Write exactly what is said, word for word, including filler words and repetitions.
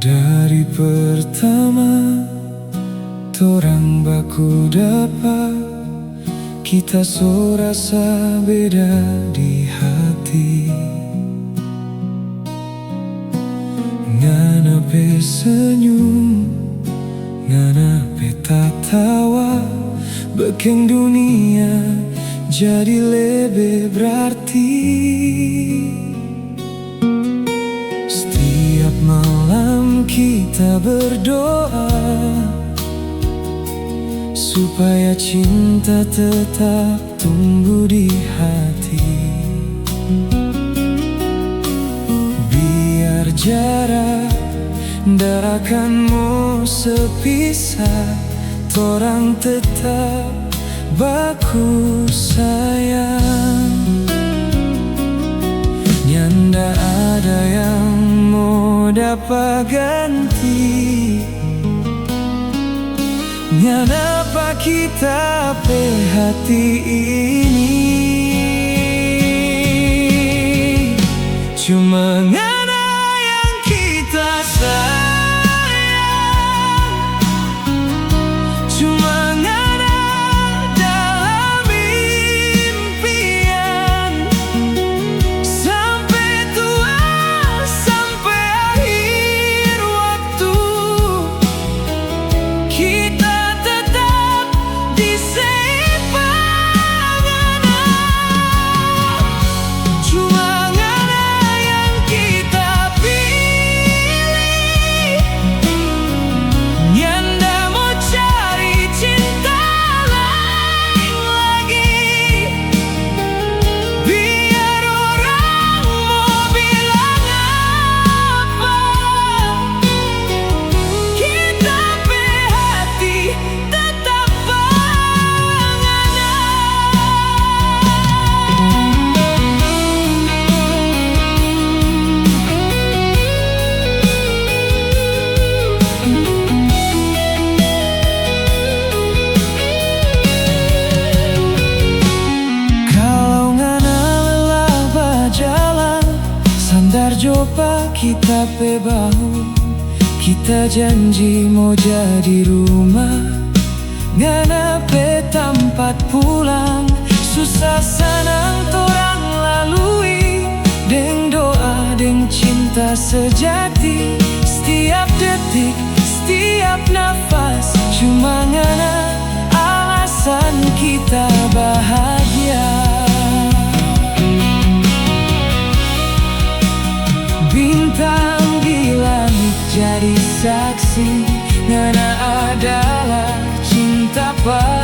Dari pertama torang baku dapa, kita so rasa beda di hati. Ngana pe senyum, ngana pe tatawa, beking dunia jadi lebe berarti. Setiap malam kita berdoa supaya cinta tetap tumbuh di hati. Biar jarak darakan mo sepisah, torang tetap baku sayang. Nyanda ada yang mo dapa ganti ngana pa kita pe hati ini. Cuma ngana yang kita sayang, cuma ngana dalam impian. Sampe tua, sampe akhir waktu, kita tetap di sepa ngana. Cuma ngana yang kita pilih. Nyanda mo cari cinta laeng lagi. Biar orang mo bilang apa, kita pe hati tetap pa ngana. Kalau ngana lelah bajalan, sandar jo pa kita pe bahu. Kita janji mo jadi rumah, ngana pe tampat pulang. Susah sanang torang lalui deng doa, deng cinta sejati. Setiap detik, setiap nafas, cuma ngana alasan kita bahagia. Bintang di langit jadi saksi, ngana adalah cinta pa